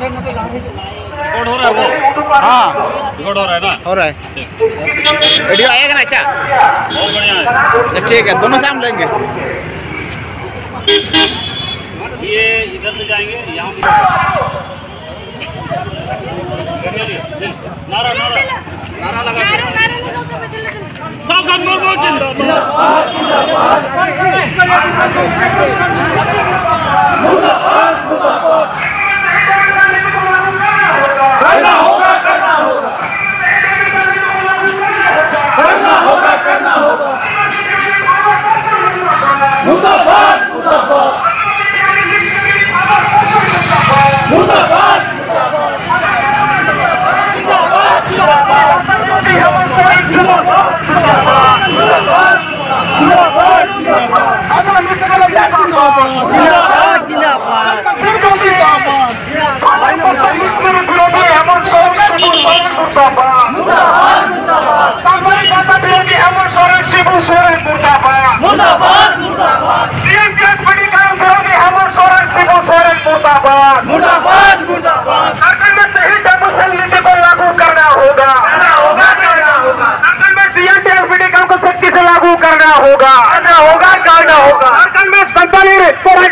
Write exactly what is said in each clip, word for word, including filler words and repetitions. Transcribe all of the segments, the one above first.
Record हो रहा है वो? हाँ, रिकॉर्ड हो रहा है ना? हो रहा है। ठीक। वीडियो आएगा ना? अच्छा, बहुत बढ़िया है। तो ठीक है, दोनों सामने लेंगे। ये इधर से जाएंगे, यहाँ पे। नारा, नारा, नारा लगा दे। साउथ अफ्रीका जिंदाबाद। झारखंड में सही डेमोक्रेसी नीति को लागू करना होगा। झारखंड में सीएम टीएसपीडी को सख्ती से लागू करना होगा। करना होगा, करना होगा। झारखंड में संताली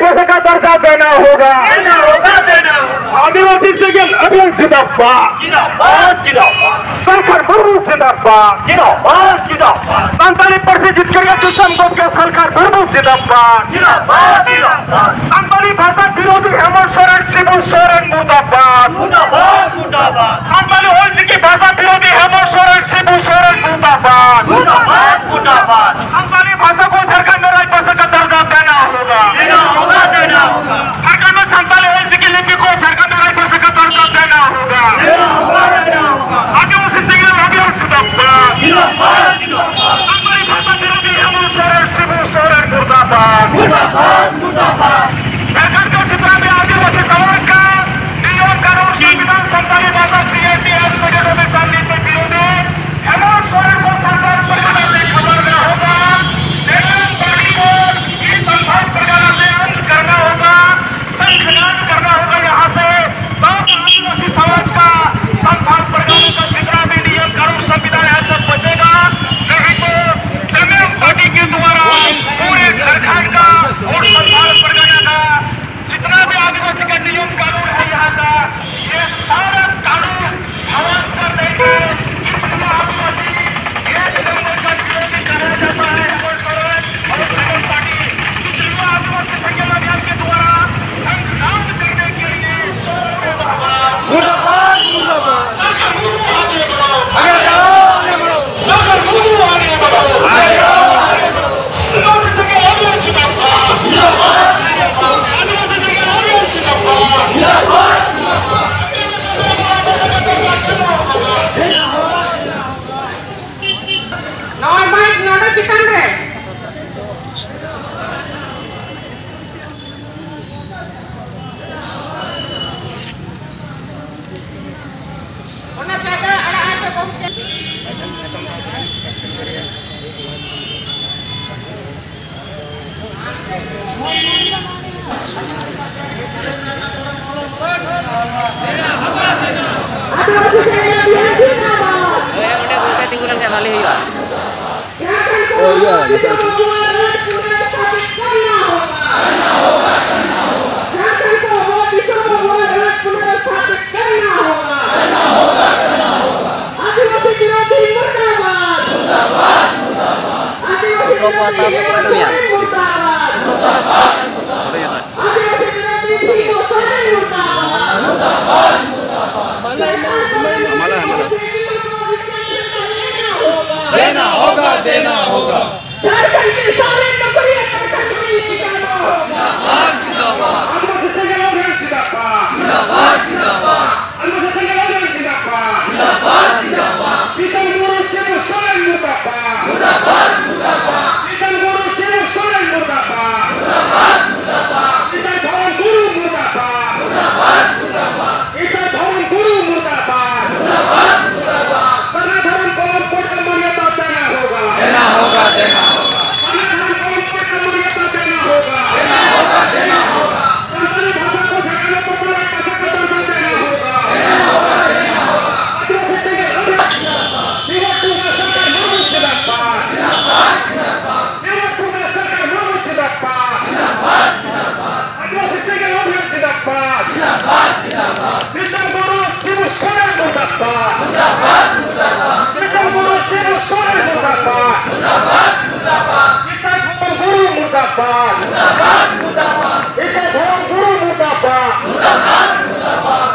भाषा का दर्जा देना होगा। देना होगा, देना होगा। आदिवासी सेल अभियान जिंदाबाद। जिंदाबाद, जिंदाबाद। सरकार मुर्मू जिंदाबाद। जिंदाबाद, जिंदाबाद। संताली पर्सेंट जितकर दुष्म को सरकार मुर्मू जिंदाबाद। जिंदाबाद, जिंदाबाद। संताली भाषा विरोधी हेमंत सोरेन, शिबू सोरेन मुर्दाबाद। मुर्दाबाद, मुर्दाबाद। संताली ओलचिकी भाषा विरोधी हेमंत सोरेन, शिबू सोरेन मुर्दाबाद। मुर्दाबाद, मुर्दाबाद। संताली भाषा को झारखंड में राजभाषा का दर्जा देना होगा। देना होगा, देना होगा। झारखंड में संताली ओलचिकी लिपि को झारखंड में राजभाषा का दर्जा देना होगा। देना होगा, देना होगा। आदिवासी सेल अभियान जिंदाबाद। जिंदाबाद, जिंदाबाद। संताली भाषा विरोधी हेमंत सोरेन, शिबू सोरेन मुर्दाबाद। मुर्दाबाद, मुर्दाबाद। झारखंड का जितना भी आदिवासी समाज ᱦᱳᱭ, ᱚᱸᱰᱮ ᱜᱚᱝᱠᱮ ᱛᱤᱸᱜᱩ ᱞᱮᱱᱠᱷᱟᱱ ᱵᱷᱟᱞᱮ ᱦᱩᱭᱩᱜᱼᱟ᱾ ᱚ, ᱤᱭᱟᱹ, ᱱᱟᱥᱮ ᱱᱟᱥᱮ᱾ देना होगा, देना होगा। झारखंड के सारे नौकरियां झारखंड में लेके जाना होगा। जिंदाबाद, जिंदाबाद। आदिवासी संघ जिंदाबाद। जिंदाबाद, जिंदाबाद। आदिवासी संघ जिंदाबाद। जिंदाबाद, जिंदाबाद। किसान मोर्चा शिव सोरेन मुर्दाबाद। मुर्दाबाद, मुर्दाबाद। किसान मोर्चा शिव सोरेन मुर्दाबाद। मुर्दाबाद, मुर्दाबाद। किसान धर्म गुरु मुर्दाबाद। मुर्दाबाद, मुर्दाबाद। ईश्वर धर्म गुरु मुर्दाबाद। सरना धर्म कौम कोड का मान्यता देना होगा। देना होगा, देना होगा। सरना धर्म कौम कोड का मान्यता देना होगा। देना होगा, देना होगा। संताली भाषा को झारखंड में पॉपुलर भाषा का दर्जा देना होगा। देना होगा, देना होगा। आदिवासी संगठन सेवा टूडा सरकार मुर्मू जिंदाबाद। सेवा टूडा सरकार मुर्मू जिंदाबाद। आदिवासी संगठन जिंदाबाद। जिंदाबाद, जिंदाबाद। विश्व गुरु शिव सोरेन मुर्दाबाद। जिंदाबाद, जिंदाबाद। विश्व गुरु शिव सोरेन मुर्दाबाद। जिंदाबाद, जिंदाबाद। विश्व गुरु मुर्दाबाद। जिंदाबाद, जिंदाबाद। विश्व गुरु मुर्दाबाद। जिंदाबाद, जिंदाबाद।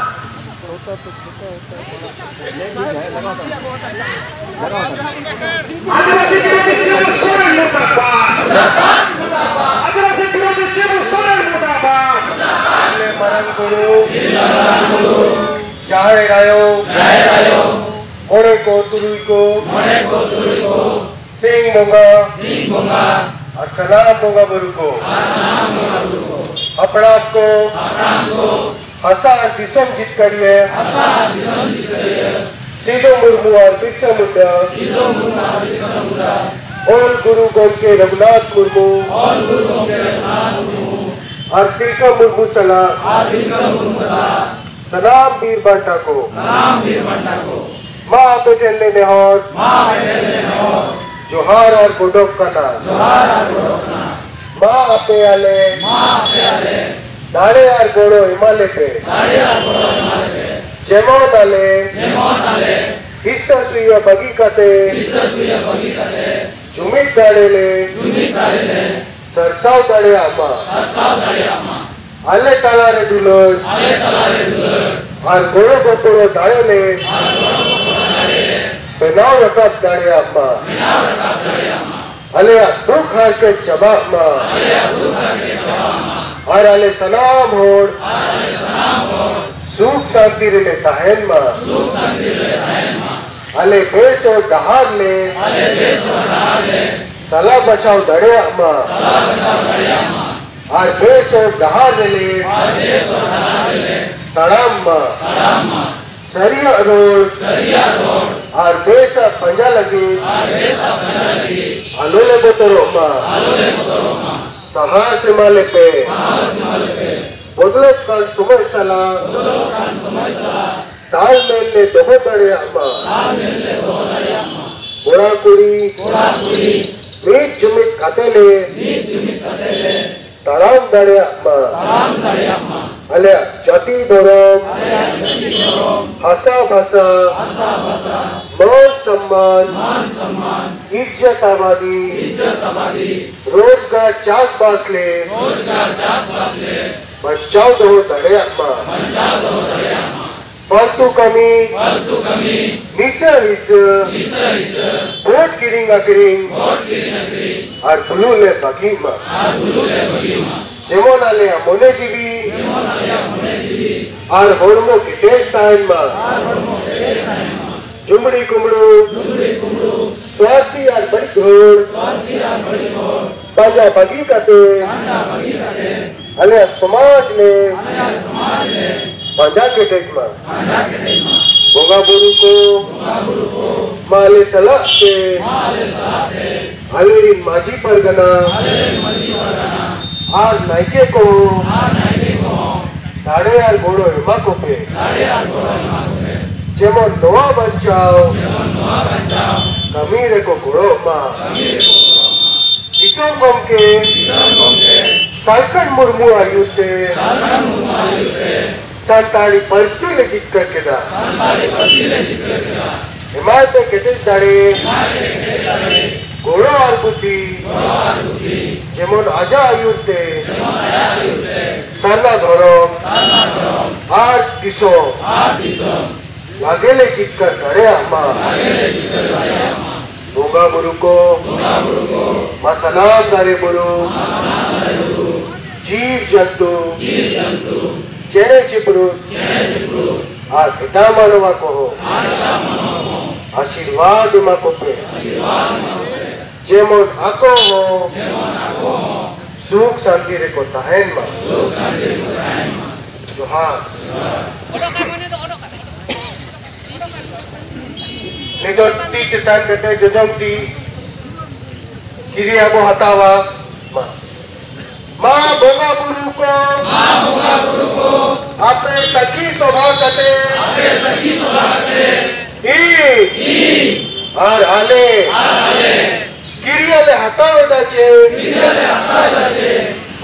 आदिवासी विरोधी शिव सोरेन मुर्दाबाद। आदिवासी विरोधी शिव सोरेन मुर्दाबाद। ᱢᱟᱨᱟᱝ ᱵᱩᱨᱩ, ᱡᱟᱦᱮᱨ ᱟᱭᱳ, ᱢᱚᱬᱮ ᱠᱚ ᱛᱩᱨᱩᱭ ᱠᱚ, ᱥᱤᱧ ᱵᱚᱸᱜᱟ, ᱟᱨ ᱥᱟᱱᱟᱢ ᱵᱚᱸᱜᱟ ᱵᱩᱨᱩ ᱠᱚ, ᱦᱟᱯᱲᱟᱢ ᱠᱚ, ᱦᱟᱥᱟ ᱟᱨ ᱫᱤᱥᱚᱢ ᱡᱤᱛᱠᱟᱹᱨᱤᱭᱟᱹ ᱥᱤᱫᱩ ᱢᱩᱨᱢᱩ ᱟᱨ ᱵᱤᱨᱥᱟ ᱢᱩᱱᱰᱟ, ᱚᱞ ᱜᱩᱨᱩ ᱜᱚᱢᱠᱮ ᱨᱚᱜᱷᱩᱱᱟᱛᱷ ᱢᱩᱨᱢᱩ ᱟᱨ ᱛᱤᱞᱠᱟᱹ ᱢᱩᱨᱢᱩ ᱥᱟᱞᱟᱜ ᱥᱟᱱᱟᱢ ᱵᱤᱨ ᱵᱟᱱᱴᱟ ᱠᱚ, ᱥᱟᱱᱟᱢ ᱵᱤᱨ ᱵᱟᱱᱴᱟ ᱠᱚ, ᱢᱟ ᱟᱯᱮ ᱴᱷᱮᱱ ᱞᱮ ᱱᱮᱦᱚᱨ, ᱢᱟ ᱟᱯᱮ ᱴᱷᱮᱱ ᱞᱮ ᱱᱮᱦᱚᱨ, ᱡᱚᱦᱟᱨ ᱟᱨ ᱜᱚᱰᱚᱜ ᱠᱟᱱᱟ, ᱡᱚᱦᱟᱨ ᱟᱨ ᱜᱚᱰᱚᱜ ᱠᱟᱱᱟ, ᱢᱟ ᱟᱯᱮ ᱟᱞᱮ, ᱢᱟ ᱟᱯᱮ ᱟᱞᱮ, ᱫᱟᱲᱮ ᱟᱨ ᱜᱚᱲᱚ ᱮᱢᱟ ᱞᱮᱯᱮ, ᱫᱟᱲᱮ ᱟᱨ ᱜᱚᱲᱚ ᱮᱢᱟ ᱞᱮᱯᱮ, ᱡᱮᱢᱚᱱ ᱟᱞᱮ, ᱡᱮᱢᱚᱱ ᱟᱞᱮ, ᱦᱤᱥᱟᱹ ᱥᱩᱭᱟᱹ ᱵᱟᱹᱜᱤ ᱠᱟᱛᱮ, ᱦᱤᱥᱟᱹ ᱥᱩᱭᱟᱹ ᱵᱟᱹᱜᱤ ᱠᱟᱛᱮ, ᱡᱩᱢᱤᱫ ᱫᱟᱲᱮ ᱞᱮ, ᱡᱩᱢᱤᱫ ᱫᱟᱲᱮ ᱞᱮ, ᱥᱟᱨᱥᱟᱣ ᱫᱟᱲᱮᱭᱟᱜ ᱢᱟ, ᱥᱟᱨᱥᱟᱣ ᱫᱟᱲᱮᱭᱟᱜ ᱢᱟ, ᱟᱞᱮ ᱛᱟᱞᱟᱨᱮ ᱫᱩᱞᱟᱹᱲ, ᱟᱞᱮ ᱛᱟᱞᱟᱨᱮ ᱫᱩᱞᱟᱹᱲ, ᱟᱨ ᱜᱚᱲᱚ ᱜᱚᱯᱚᱲᱚ ᱫᱟᱲᱮ ᱞᱮ, ᱟᱨ ᱜᱚᱲᱚ ᱜᱚᱯᱚᱲᱚ ᱫᱟᱲᱮ ᱞᱮ, ᱵᱮᱱᱟᱣ ᱨᱟᱠᱟᱵ ᱫᱟᱲᱮᱭᱟᱜ ᱢᱟ, ᱵᱮᱱᱟᱣ ᱨᱟᱠᱟᱵ ᱫᱟᱲᱮᱭᱟᱜ ᱢᱟ, ᱟᱞᱮᱭᱟᱜ ᱫᱩᱠ ᱦᱟᱨᱠᱮᱛ ᱪᱟᱵᱟᱜ ᱢᱟ, ᱟᱞᱮᱭᱟᱜ ᱫᱩᱠ ᱦᱟᱨᱠᱮᱛ ᱪᱟᱵᱟᱜ ᱢᱟ, ᱟᱨ ᱟᱞᱮ ᱥᱟᱱᱟᱢ ᱦᱚᱲ, ᱟᱨ ᱟᱞᱮ ᱥᱟᱱᱟᱢ ᱦᱚᱲ, ᱥᱩᱠ ᱥᱟᱱᱛᱤ ᱨᱮᱞᱮ ᱛᱟᱦᱮᱱ ᱢᱟ, ᱥᱩᱠ ᱥᱟᱱᱛᱤ ᱨᱮᱞᱮ ᱛᱟᱦᱮᱱ ᱢᱟ, ᱟᱞᱮ ᱵᱮᱥ ᱦᱚᱨ ᱰᱟᱦᱟᱨ ᱞᱮ, ᱟᱞᱮ ᱵᱮᱥ ᱦᱚᱨ ᱰᱟᱦᱟᱨ ᱞᱮ, ᱥᱟᱞᱟ ᱵᱟᱪᱷᱟᱣ ᱫᱟᱲᱮᱭᱟᱜ ᱢᱟ, ᱥᱟᱞᱟ ᱵᱟᱪᱷᱟᱣ ᱫᱟᱲᱮᱭᱟᱜ ᱢᱟ, ᱟᱨ ᱵᱮᱥ ᱦᱚᱨ ᱰᱟᱦᱟᱨ ᱨᱮᱞᱮ, ᱟᱨ ᱵᱮᱥ ᱦᱚᱨ ᱰᱟᱦᱟᱨ ᱨᱮᱞᱮ, ᱛᱟᱲᱟᱢ ᱢᱟ, ᱛᱟᱲᱟᱢ ᱢᱟ, ᱥᱟᱹᱨᱤᱭᱟᱜ ᱨᱚᱲ, ᱥᱟᱹᱨᱤᱭᱟᱜ ᱨᱚᱲ, ᱟᱨ ᱵᱮᱥᱟᱜ ᱯᱟᱸᱡᱟ ᱞᱟᱹᱜᱤᱫ, ᱟᱨ ᱵᱮᱥᱟᱜ ᱯᱟᱸᱡᱟ ᱞᱟᱹᱜᱤᱫ, ᱟᱞᱚ ᱞᱮ ᱵᱚᱛᱚᱨᱚᱜ ᱢᱟ, ᱟᱞᱚ ᱞᱮ ᱵᱚᱛᱚᱨᱚᱜ ᱢᱟ, ᱥᱟᱦᱟᱥ ᱮᱢᱟ ᱞᱮᱯᱮ, ᱥᱟᱦᱟᱥ ᱮᱢᱟ ᱞᱮᱯᱮ, ᱵᱚᱫᱚᱞᱚᱜ ᱠᱟᱱ ᱥᱚᱢᱚᱭ ᱥᱟᱞᱟᱜ, ᱵᱚᱫᱚᱞᱚᱜ ᱠᱟᱱ ᱥᱚᱢᱚᱭ ᱥᱟᱞᱟᱜ, ᱛᱟᱞ ᱢᱮᱞ ᱞᱮ ᱫᱚᱦᱚ ᱫᱟᱲᱮᱭᱟᱜ ᱢᱟ, ᱛᱟᱞ ᱢᱮᱞ ᱞᱮ ᱫᱚᱦᱚ ᱫᱟᱲᱮᱭᱟᱜ ᱢᱟ, ᱠᱚᱲᱟ ᱠᱩᱲᱤ, ᱠᱚᱲᱟ ᱠᱩᱲᱤ, ᱢᱤᱫ ᱡᱩᱢᱤᱫ ᱠᱟᱛᱮ ᱞᱮ, ᱢᱤᱫ ᱡᱩᱢᱤᱫ ᱠᱟᱛᱮ ᱞᱮ, ᱛᱟᱲᱟᱢ ᱫᱟᱲᱮᱭᱟᱜ ᱢᱟ, ᱛᱟᱲᱟᱢ ᱫᱟᱲᱮᱭᱟᱜ ᱢᱟ, ᱟᱞᱮᱭᱟᱜ ᱡᱟᱹᱛᱤ ᱫᱷᱚᱨᱚᱢ, ᱟᱞᱮᱭᱟᱜ ᱡᱟᱹᱛᱤ ᱫᱷᱚᱨᱚᱢ, ᱵᱷᱟᱥᱟ ᱵᱷᱟᱥᱟ, ᱵᱷᱟᱥᱟ ᱵᱷᱟᱥᱟ, ᱢᱟᱱ ᱥᱚᱢᱢᱟᱱ, ᱢᱟᱱ ᱥᱚᱢᱢᱟᱱ, ᱤᱡᱽᱡᱚᱛ ᱟᱵᱟᱫᱤ, ᱤᱡᱽᱡᱚᱛ ᱟᱵᱟᱫᱤ, ᱨᱳᱡᱽᱜᱟᱨ ᱪᱟᱥᱵᱟᱥ ᱞᱮ, ᱨᱳᱡᱽᱜᱟᱨ ᱪᱟᱥᱵᱟᱥ ᱞᱮ, ᱵᱟᱧᱪᱟᱣ ᱫᱚᱦᱚ ᱫᱟᱲᱮᱭᱟᱜ ᱢᱟ, ᱵᱟᱧᱪᱟᱣ ᱫᱚᱦᱚ ᱫᱟᱲᱮᱭᱟᱜ ᱢᱟ, ᱯᱷᱟᱞᱛᱩ ᱠᱟᱹᱢᱤ, ᱯᱷᱟᱞᱛᱩ ᱠᱟᱹᱢᱤ, ᱱᱤᱥᱟᱹ ᱦᱤᱥᱟᱹ, ᱱᱤᱥᱟᱹ ᱦᱤᱥᱟᱹ, ᱵᱷᱳᱴ ᱠᱤᱨᱤᱧ ᱟᱹᱠᱷᱨᱤᱧ, ᱵᱷᱳᱴ ᱠᱤᱨᱤᱧ ᱟᱹᱠᱷᱨᱤᱧ, ᱟᱨ ᱵᱩᱞᱩᱜ ᱞᱮ ᱵᱟᱹᱜᱤ ᱢᱟ, ᱟᱨ ᱵᱩᱞᱩᱜ ᱞᱮ ᱵᱟᱹᱜᱤ ᱢᱟ, ᱡᱮᱢᱚᱱ ᱟᱞᱮᱭᱟᱜ ᱢᱚᱱᱮ ᱡᱤᱣᱤ, ᱡᱮᱢᱚᱱ ᱟᱞᱮᱭᱟᱜ ᱢᱚᱱᱮ ᱡᱤᱣᱤ, ᱟᱨ ᱦᱚᱲᱢᱚ ᱠᱮᱴᱮᱡ ᱛᱟᱦᱮᱱ ᱢᱟ, ᱟᱨ ᱦᱚᱲᱢᱚ ᱠᱮᱴᱮᱡ ᱛᱟᱦᱮᱱ ᱢᱟ, ᱡᱩᱢᱲᱤ ᱠᱩᱢᱲᱩ, ᱡᱩᱢᱲᱤ ᱠᱩᱢᱲᱩ, ᱥᱣᱟᱨᱛᱷᱤ ᱟᱨ ᱵᱟᱹᱲᱤᱡ ᱦᱚᱲ, ᱥᱣᱟᱨᱛᱷᱤ ᱟᱨ ᱵᱟᱹᱲᱤᱡ ᱦᱚᱲ, ᱯᱟᱸᱡᱟ ᱵᱟᱹᱜᱤ ᱠᱟᱛᱮ, ᱯᱟᱸᱡᱟ ᱵᱟᱹᱜᱤ ᱠᱟᱛᱮ, ᱟᱞᱮᱭᱟᱜ ᱥᱚᱢᱟᱡᱽ ᱞᱮ, ᱟᱞᱮᱭᱟᱜ ᱥᱚᱢᱟᱡᱽ ᱞᱮ, ᱯᱟᱸᱡᱟ ᱠᱮᱴᱮᱡ ᱢᱟ, ᱯᱟᱸᱡᱟ ᱠᱮᱴᱮᱡ ᱢᱟ, ᱵᱚᱸᱜᱟ ᱵᱩᱨᱩ ᱠᱚ, ᱵᱚᱸᱜᱟ ᱵᱩᱨᱩ ᱠᱚ, ᱢᱟ ᱟᱞᱮ ᱥᱟᱞᱟᱜ ᱛᱮ, ᱢᱟ ᱟᱞᱮ ᱥᱟᱞᱟᱜ ᱛᱮ, ᱟᱞᱮ ᱨᱤᱱ ᱢᱟᱹᱡᱷᱤ ᱯᱟᱨᱜᱟᱱᱟ, ᱟᱞᱮ ᱨᱤᱱ ᱢᱟᱹᱡᱷᱤ ᱯᱟᱨᱜᱟᱱᱟ, ᱟᱨ ᱱᱟᱭᱠᱮ ᱠᱚᱦᱚᱸ, ᱟᱨ ᱱᱟᱭᱠᱮ ᱠᱚᱦᱚᱸ, ᱫᱟᱲᱮ ᱟᱨ ᱜᱚᱲᱚ ᱮᱢᱟ ᱠᱚᱯᱮ᱾ ᱡᱮᱢᱚᱱ ᱱᱚᱣᱟ ᱵᱟᱧᱪᱟᱣ ᱠᱟᱹᱢᱤ ᱨᱮᱠᱚ ᱜᱚᱲᱚᱜ ᱢᱟ᱾ ᱫᱤᱥᱚᱢ ᱜᱚᱢᱠᱮ ᱥᱟᱞᱠᱷᱟᱱ ᱢᱩᱨᱢᱩ ᱟᱹᱭᱩᱨ ᱛᱮ ᱥᱟᱱᱛᱟᱲᱤ ᱯᱟᱹᱨᱥᱤ ᱞᱮ ᱡᱤᱛᱠᱟᱹᱨ ᱠᱮᱫᱟ᱾ ᱮᱢᱟᱭ ᱯᱮ ᱠᱮᱴᱮᱡ ᱫᱟᱲᱮ, ᱜᱚᱲᱚ ᱟᱨ ᱵᱩᱫᱷᱤ, ᱡᱮᱢᱚᱱ ᱟᱡᱟᱜ ᱟᱹᱭᱩᱨ ᱛᱮ ᱥᱟᱨᱱᱟ ᱫᱷᱚᱨᱚᱢ ᱟᱨ ᱫᱤᱥᱚᱢ ᱞᱟᱜᱮ ᱞᱮ ᱡᱤᱛᱠᱟᱹᱨ ᱫᱟᱲᱮᱭᱟᱜ ᱢᱟ᱾ ᱵᱚᱸᱜᱟ ᱵᱩᱨᱩ ᱠᱚ, ᱢᱟ ᱥᱟᱱᱟᱢ ᱫᱟᱨᱮ ᱵᱩᱨᱩ, ᱡᱤᱵᱽ ᱡᱚᱱᱛᱩ, ᱪᱮᱬᱮ ᱪᱤᱯᱨᱩᱫ ᱟᱨ ᱮᱴᱟᱜ ᱢᱟᱱᱣᱟ ᱠᱚᱦᱚᱸ ᱟᱥᱤᱨᱵᱟᱫᱽ ᱮᱢᱟ ᱠᱚᱯᱮ, ᱡᱮᱢᱚᱱ ᱟᱠᱚ ᱦᱚᱸ ᱥᱩᱠ ᱥᱟᱱᱛᱤ ᱨᱮᱠᱚ ᱛᱟᱦᱮᱱ ᱢᱟ᱾ ᱡᱚᱦᱟᱨ᱾ ᱱᱤᱛᱚᱜ ᱛᱤ ᱪᱮᱛᱟᱱ ᱠᱟᱛᱮ ᱡᱚᱡᱚᱢ ᱛᱤ ᱠᱤᱨᱤᱭᱟ ᱵᱚ ᱦᱟᱛᱟᱣᱟ᱾ ᱢᱟ, ᱢᱟ ᱵᱚᱸᱜᱟ ᱵᱩᱨᱩ ᱠᱚ, ᱢᱟ ᱵᱚᱸᱜᱟ ᱵᱩᱨᱩ ᱠᱚ, ᱟᱯᱮ ᱥᱟᱹᱠᱷᱤ ᱥᱚᱵᱷᱟ ᱠᱟᱛᱮ, ᱟᱯᱮ ᱥᱟᱹᱠᱷᱤ ᱥᱚᱵᱷᱟ ᱠᱟᱛᱮ, ᱤᱧ, ᱤᱧ, ᱟᱨ ᱟᱞᱮ, ᱟᱨ ᱟᱞᱮ, ᱠᱤᱨᱤᱭᱟ ᱞᱮ ᱦᱟᱛᱟᱣ ᱮᱫᱟ ᱡᱮ, ᱠᱤᱨᱤᱭᱟ ᱞᱮ ᱦᱟᱛᱟᱣ ᱮᱫᱟ ᱡᱮ,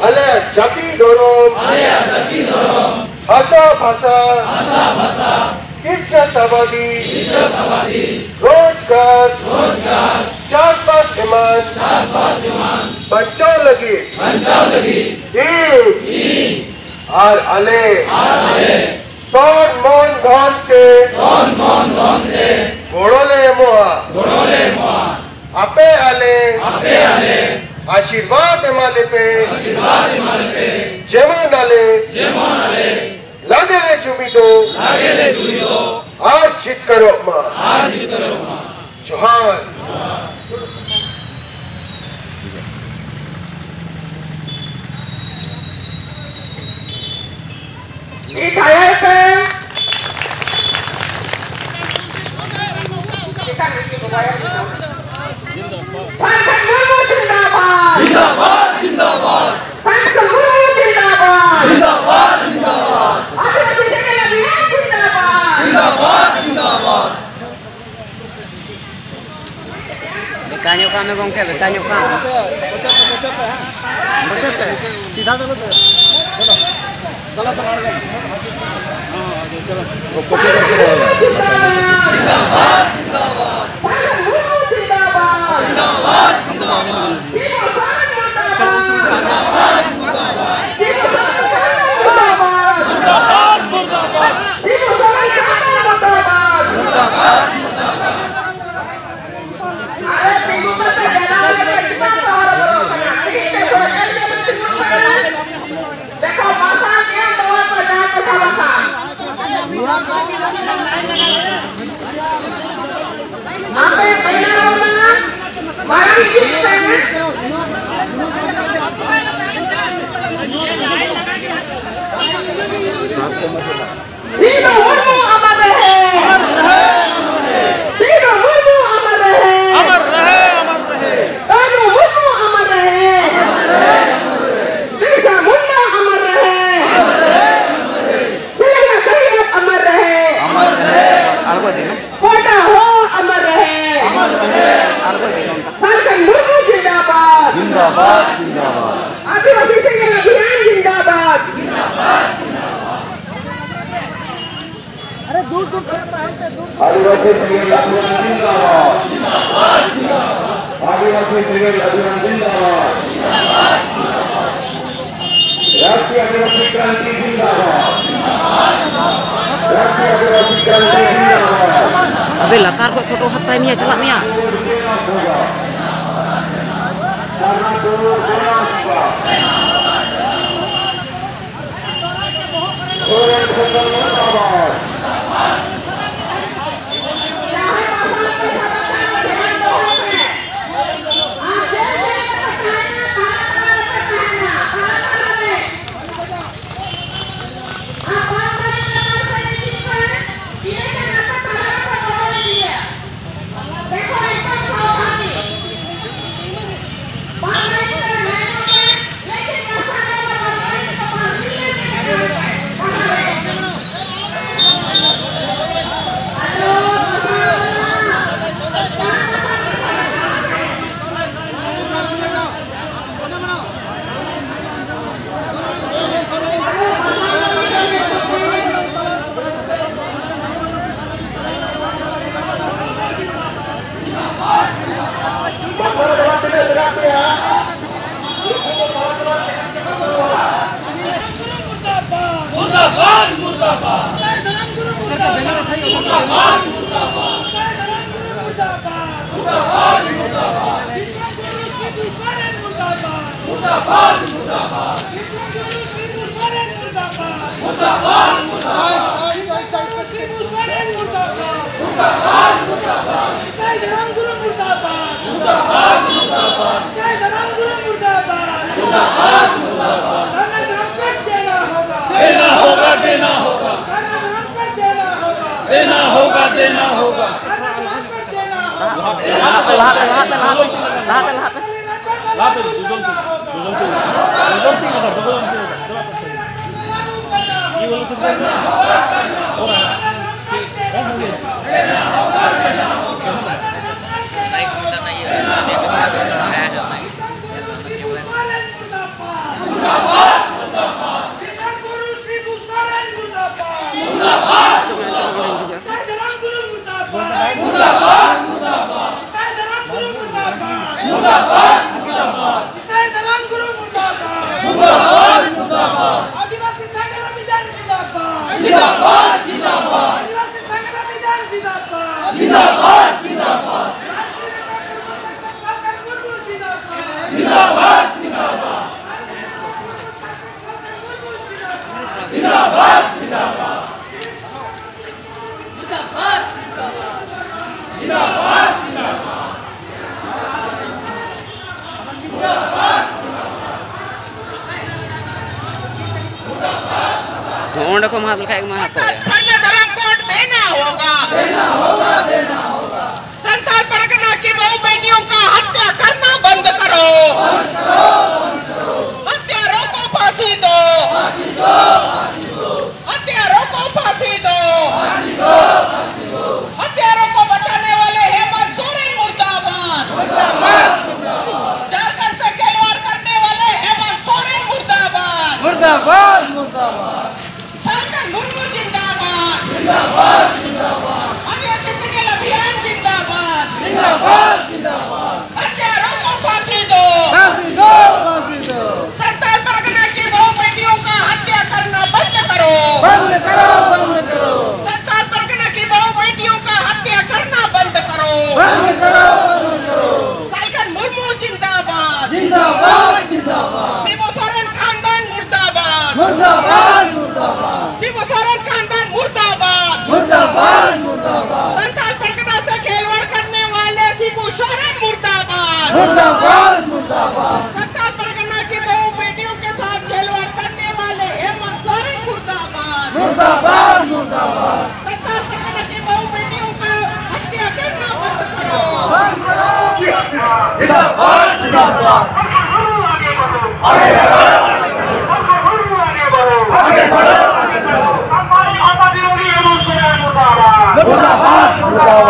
ᱟᱞᱮᱭᱟᱜ ᱡᱟᱹᱛᱤ ᱫᱷᱚᱨᱚᱢ, ᱟᱞᱮᱭᱟᱜ ᱡᱟᱹᱛᱤ ᱫᱷᱚᱨᱚᱢ, ᱵᱷᱟᱥᱟ ᱵᱷᱟᱥᱟ, ᱵᱷᱟᱥᱟ ᱵᱷᱟᱥᱟ, ᱤᱡᱽᱡᱚᱛ ᱟᱵᱟᱫᱤ, ᱤᱡᱽᱡᱚᱛ ᱟᱵᱟᱫᱤ, ᱨᱳᱡᱽᱜᱟᱨ, ᱨᱳᱡᱽᱜᱟᱨ, ᱪᱟᱥᱵᱟᱥ ᱮᱢᱟᱱ, ᱪᱟᱥᱵᱟᱥ ᱮᱢᱟᱱ, ᱵᱟᱧᱪᱟᱣ ᱞᱟᱹᱜᱤᱫ, ᱵᱟᱧᱪᱟᱣ ᱞᱟᱹᱜᱤᱫ, ᱤᱧ, ᱤᱧ, ᱟᱨ ᱟᱞᱮ, ᱟᱨ ᱟᱞᱮ, ᱛᱚᱱ ᱢᱚᱱ ᱫᱷᱚᱱ ᱛᱮ, ᱛᱚᱱ ᱢᱚᱱ ᱫᱷᱚᱱ ᱛᱮ, ᱜᱚᱲᱚ ᱞᱮ ᱮᱢᱚᱜᱼᱟ, ᱜᱚᱲᱚ ᱞᱮ ᱮᱢᱚᱜᱼᱟ, ᱟᱯᱮ ᱟᱞᱮ, ᱟᱯᱮ ᱟᱞᱮ, ᱟᱥᱤᱨᱵᱟᱫᱽ ᱮᱢᱟ ᱞᱮᱯᱮ, ᱟᱥᱤᱨᱵᱟᱫᱽ ᱮᱢᱟ ᱞᱮᱯᱮ, ᱡᱮᱢᱚᱱ ᱟᱞᱮ, ᱡᱮᱢᱚᱱ ᱟᱞᱮ, ᱞᱟᱜᱮ ᱞᱮ ᱡᱩᱢᱤᱫᱚᱜ, ᱞᱟᱜᱮ ᱞᱮ ᱡᱩᱢᱤᱫᱚᱜ, ᱟᱨ ᱡᱤᱛᱠᱟᱹᱨᱚᱜ ᱢᱟ, ᱟᱨ ᱡᱤᱛᱠᱟᱹᱨᱚᱜ ᱢᱟ᱾ ᱡᱚᱦᱟᱨ᱾ ᱢᱤᱫ ᱫᱷᱟᱣ ᱯᱮ᱾ ᱥᱟᱞᱠᱷᱟᱱ ᱢᱩᱨᱢᱩ ᱡᱤᱱᱫᱟᱵᱟᱫ᱾ ᱡᱤᱱᱫᱟᱵᱟᱫ, ᱡᱤᱱᱫᱟᱵᱟᱫ᱾ ᱥᱟᱞᱠᱷᱟᱱ ᱢᱩᱨᱢᱩ ᱡᱤᱱᱫᱟᱵᱟᱫ᱾ ᱡᱤᱱᱫᱟᱵᱟᱫ, ᱡᱤᱱᱫᱟᱵᱟᱫ᱾ ᱟᱢᱮ ᱜᱚᱝᱠᱮ ᱵᱮᱠᱟ ᱧᱚᱜ ᱠᱟᱱ᱾ ᱥᱤᱫᱷᱟ ᱫᱚ ᱵᱚᱞᱚ᱾ ᱜᱚᱞᱚᱛ ᱢᱟᱨᱜᱽ ᱢᱮ᱾ ᱥᱤᱫᱩ ᱢᱩᱨᱢᱩ ᱟᱢᱟᱨ ᱨᱮᱦᱮ! ᱥᱤᱫᱩ ᱢᱩᱨᱢᱩ ᱟᱢᱟᱨ ᱨᱮᱦᱮ! ᱟᱢᱟᱨ ᱨᱮᱦᱮ, ᱟᱢᱟᱨ ᱨᱮᱦᱮ! ᱠᱟᱹᱱᱦᱩ ᱢᱩᱨᱢᱩ ᱟᱢᱟᱨ ᱨᱮᱦᱮ! ᱵᱤᱨᱥᱟ ᱢᱩᱱᱰᱟ ᱟᱢᱟᱨ ᱨᱮᱦᱮ! ᱥᱤᱞᱟᱹᱭᱟ ᱥᱟᱦᱮᱵ ᱟᱢᱟᱨ ᱨᱮᱦᱮ! ᱟᱢᱟᱨ ᱨᱮᱦᱮ! ᱟᱬᱜᱚ ᱤᱫᱤ ᱢᱮ᱾ ᱠᱚᱭᱴᱟ ᱦᱚᱲ ᱟᱢᱟᱨ ᱨᱮᱦᱮ! ᱟᱬᱜᱚ ᱤᱫᱤ ᱢᱮ ᱚᱱᱠᱟ᱾ ᱥᱟᱞᱠᱷᱟᱱ ᱢᱩᱨᱢᱩ ᱡᱤᱱᱫᱟᱵᱟᱫ! ᱡᱤᱱᱫᱟᱵᱟᱫ, ᱡᱤᱱᱫᱟᱵᱟᱫ᱾ ᱟᱹᱫᱤᱵᱟᱹᱥᱤ ᱥᱮᱸᱜᱮᱞ ᱚᱵᱷᱤᱭᱟᱱ ᱡᱤᱱᱫᱟᱵᱟᱫ! ᱟᱨᱮ ᱫᱩᱨ ᱫᱩᱨ ᱠᱷᱚᱱ ᱢᱟ ᱦᱟᱱᱛᱮ ᱫᱩᱨ᱾ ᱟᱹᱫᱤᱵᱟᱹᱥᱤ ᱥᱮᱸᱜᱮᱞ ᱚᱵᱷᱤᱭᱟᱱ ᱡᱤᱱᱫᱟᱵᱟᱫ! ᱟᱹᱫᱤᱵᱟᱹᱥᱤ ᱥᱮᱸᱜᱮᱞ ᱚᱵᱷᱤᱭᱟᱱ ᱡᱤᱱᱫᱟᱵᱟᱫ! ᱨᱟᱥᱴᱨᱤᱭᱚ ᱟᱹᱫᱤᱵᱟᱹᱥᱤ ᱠᱨᱟᱱᱛᱤ ᱡᱤᱱᱫᱟᱵᱟᱫ! ᱨᱟᱥᱴᱨᱤᱭᱚ ᱟᱹᱫᱤᱵᱟᱹᱥᱤ ᱠᱨᱟᱱᱛᱤ ᱡᱤᱱᱫᱟᱵᱟᱫ! ᱟᱵᱮ ᱞᱟᱛᱟᱨ ᱠᱷᱚᱡ ᱯᱷᱳᱴᱳ ᱦᱟᱛᱟᱭ ᱢᱮᱭᱟ, ᱪᱟᱞᱟᱜ ᱢᱮᱭᱟ᱾ मुर्दाबाद। साईं धर्म गुरु मुर्दाबाद। मुर्दाबाद, मुर्दाबाद। साईं धर्म गुरु मुर्दाबाद। मुर्दाबाद, मुर्दाबाद। विश्व गुरु शिबू सोरेन मुर्दाबाद। मुर्दाबाद, मुर्दाबाद। विश्व गुरु शिबू सोरेन मुर्दाबाद। मुर्दाबाद, मुर्दाबाद। विश्व गुरु शिबू सोरेन मुर्दाबाद। मुर्दाबाद, मुर्दाबाद। साईं धर्म गुरु मुर्दाबाद। मुर्दाबाद, मुर्दाबाद। साईं धर्म गुरु मुर्दाबाद। मुर्दाबाद, मुर्दाबाद। धर्म धर्म कट देना होगा। देना होगा, देना होगा। धर्म धर्म कट देना होगा। देना होगा, देना होगा। धर्म धर्म कट देना होगा। वहाँ पे, वहाँ पे, वहाँ पे, वहाँ पे, वहाँ पे, वहाँ पे। वहाँ पे, जोजोंती, जोजोंती, जोजोंती, जोजोंती। ये वाला सब हो रहा है। आदिवासी संग्राम अभियान जिंदाबाद। जिंदाबाद, जिंदाबाद। आदिवासी संग्राम अभियान जिंदाबाद। जिंदाबाद, जिंदाबाद। जिंदाबाद, जिंदाबाद। ᱚᱸᱰᱮ ᱠᱷᱚᱱ ᱢᱟ ᱦᱟᱛᱟᱣ ᱞᱮᱠᱷᱟᱡ ᱜᱮ ᱢᱟ ᱦᱟᱛᱟᱣ ᱭᱟ᱾ धर्म धर्म कोड देना होगा। देना होगा, देना होगा। संथाल परगना की बहू बेटियों का हत्या करना बंद करो। हत्यारों को फांसी दो। हत्यारों को फांसी दो। हत्यारों को बचाने वाले हेमंत सोरेन मुर्दाबाद। झारखंड से खिलवाड़ करने वाले हेमंत सोरेन मुर्दाबाद। मुर्दाबाद, मुर्दाबाद। झारखंड मुर्मू जिंदाबाद। जिंदाबाद, जिंदाबाद। आदिवासी सेना अभियान जिंदाबाद। जिंदाबाद, जिंदाबाद। हत्यारों को फांसी दो। फांसी दो, फांसी दो। संथाल परगना की बहू बेटियों का हत्या करना बंद करो। बंद करो। मुर्दाबाद, मुर्दाबाद। सत्ताईस परगना की बहू बेटियों के साथ खिलवाड़ करने वाले हेमंत सोरेन मुर्दाबाद। मुर्दाबाद, मुर्दाबाद। सत्ताईस परगना की बहू बेटियों का हत्या करना बंद करो। जिंदाबाद, जिंदाबाद। मुर्दाबाद, मुर्दाबाद।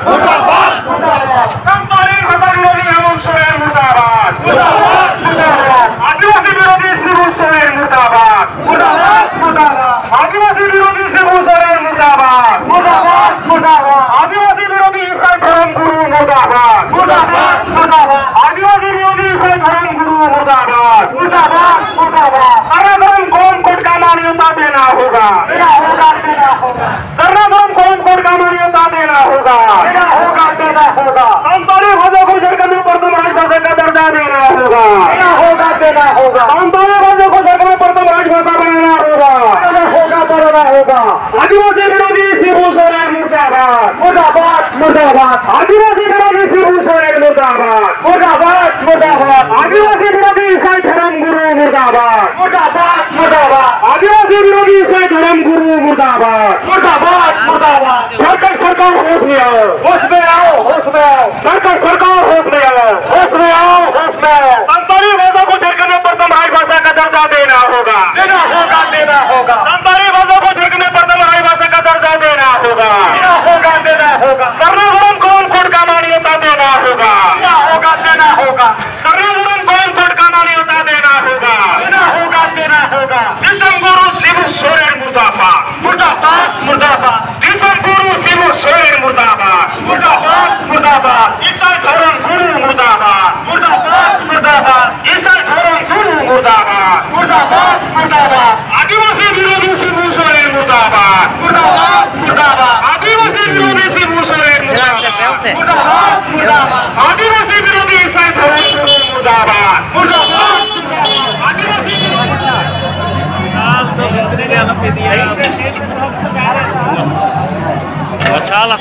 मुर्दाबाद, मुर्दाबाद। संताली भाषा विरोधी हेमंत सोरेन मुर्दाबाद। मुर्दाबाद, मुर्दाबाद। आदिवासी विरोधी शिबू सोरेन मुर्दाबाद। मुर्दाबाद, मुर्दाबाद। आदिवासी विरोधी शिबू सोरेन मुर्दाबाद। मुर्दाबाद, मुर्दाबाद। आदिवासी विरोधी ईसाई धर्म गुरु मुर्दाबाद। मुर्दाबाद, मुर्दाबाद। आदिवासी विरोधी ईसाई धर्म गुरु मुर्दाबाद। मुर्दाबाद, मुर्दाबाद। सरना धर्म कौम कोड का मान्यता देना होगा। देना होगा, देना होगा। सरना धर्म कौम कोड का मान्यता देना होगा। देना होगा, देना होगा। संताली भाषा को झारखंड में प्रथम राजभाषा का दर्जा देना होगा। देना होगा, देना होगा। संताली भाषा को झारखंड में प्रथम राजभाषा बनाना होगा। देना होगा, देना होगा। आदिवासी विरोधी शिबू सोरेन मुर्दाबाद। मुर्दाबाद, मुर्दाबाद। आदिवासी विरोधी शिबू सोरेन मुर्दाबाद। मुर्दाबाद, मुर्दाबाद। आदिवासी विरोधी ईसाई धर्म गुरु मुर्दाबाद। मुर्दाबाद, मुर्दाबाद। आदिवासी विरोधी ईसाई धर्म गुरु मुर्दाबाद। मुर्दाबाद, मुर्दाबाद। झारखंड सरकार होश में आओ। होश में आओ, होश में आओ। झारखंड सरकार होश में आओ। होश में आओ, होश में आओ। संताली भाषा को झारखंड में प्रथम राजभाषा का दर्जा देना होगा। देना होगा, देना होगा। संताली भाषा को झारखंड में प्रथम राजभाषा का दर्जा देना होगा। देना होगा, देना होगा। सरना धर्म कौम कोड का मान्यता देना होगा। देना होगा, देना होगा। सरना धर्म कौम कोड का मान्यता देना होगा। देना होगा, देना होगा। दिसोम गुरु शिबू सोरेन मुर्दाबाद। मुर्दाबाद, मुर्दाबाद। दिसोम गुरु शिबू सोरेन मुर्दाबाद। मुर्दाबाद, मुर्दाबाद। ईसाई धर्म गुरु मुर्दाबाद। मुर्दाबाद, मुर्दाबाद। ईसाई धर्म गुरु मुर्दाबाद। मुर्दाबाद, मुर्दाबाद। आदिवासी विरोधी शिबू सोरेन मुर्दाबाद। मुर्दाबाद, मुर्दाबाद। आदिवासी विरोधी शिबू सोरेन मुर्दाबाद। मुर्दाबाद, मुर्दाबाद। आदिवासी विरोधी ईसाई धर्म गुरु मुर्दाबाद। मुर्दाबाद, मुर्दाबाद। आदिवासी विरोधी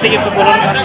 ᱛᱮᱜᱮ ᱠᱚ ᱵᱚᱞᱚᱱ ᱠᱟᱱᱟ᱾